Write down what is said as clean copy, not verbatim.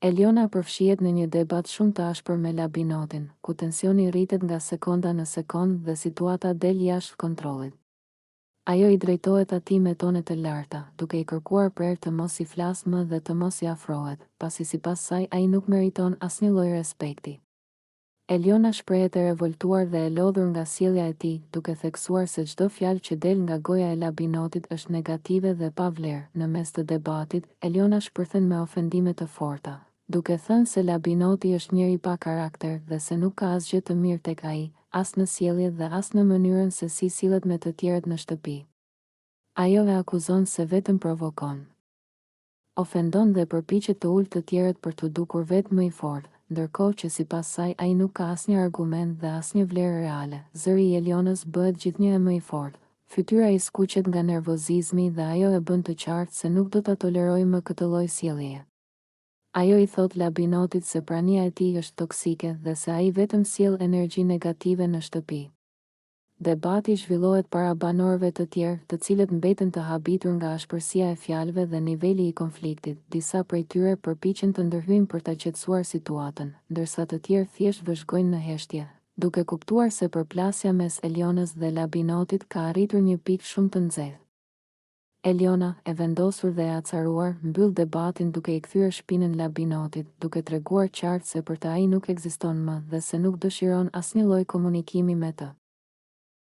Eliona përfshihet në një debat shumë të ashpër me Labinotin, ku tensioni rritet nga sekonda në sekondë dhe situata del jashtë kontrollit. Ajo i drejtohet atij me tone të larta, duke i kërkuar prerë të mos i flasë më dhe të mos i afrohet, pasi sipas saj ai nuk meriton asnjë lloj respekti. Eliona shprehet e revoltuar dhe e lodhur nga sjellja e tij, duke theksuar se çdo fjalë që del nga goja e Labinotit është negative dhe pa vlerë. Në mes të debatit, Eliona shpërthen me ofendime të forta, duke thënë se Labinoti është njeri pa karakter dhe se nuk ka asgjë të mirë tek ai, as në sjellje dhe as në mënyrën se si sillet me të tjerët në shtëpi. Ajo e akuzon se vetëm provokon. Ofendon dhe përpiqet të ulë të tjerët për t'u dukur vetë më i fortë, ndërkohë që sipas saj ai nuk ka asnjë argument dhe asnjë vlerë reale. Zëri i Elionës bëhet gjithnjë e më i fortë, fytyra i skuqet nga nervozizmi dhe ajo e bën të qartë se nuk do ta tolerojë më këtë lloj sjelljeje. Ajo i thotë Labinotit se prania e tij është toksike dhe se ai vetëm sjell energji negative në shtëpi. Debati zhvillohet para banorëve të tjerë, të cilët mbeten të habitur nga ashpërsia e fjalëve dhe niveli i konfliktit. Disa prej tyre përpiqen të ndërhyjnë për ta qetësuar situatën, ndërsa të tjerë thjesht vëzhgojnë në heshtje, duke kuptuar se përplasja mes Elionës dhe Labinotit ka arritur një pikë shumë të nxehtë. Eliona, e vendosur dhe e acaruar, mbyll debatin duke i kthyer shpinën Labinotit, duke treguar qartë se për të ai nuk ekziston më dhe se nuk dëshiron asnjë lloj komunikimi me të.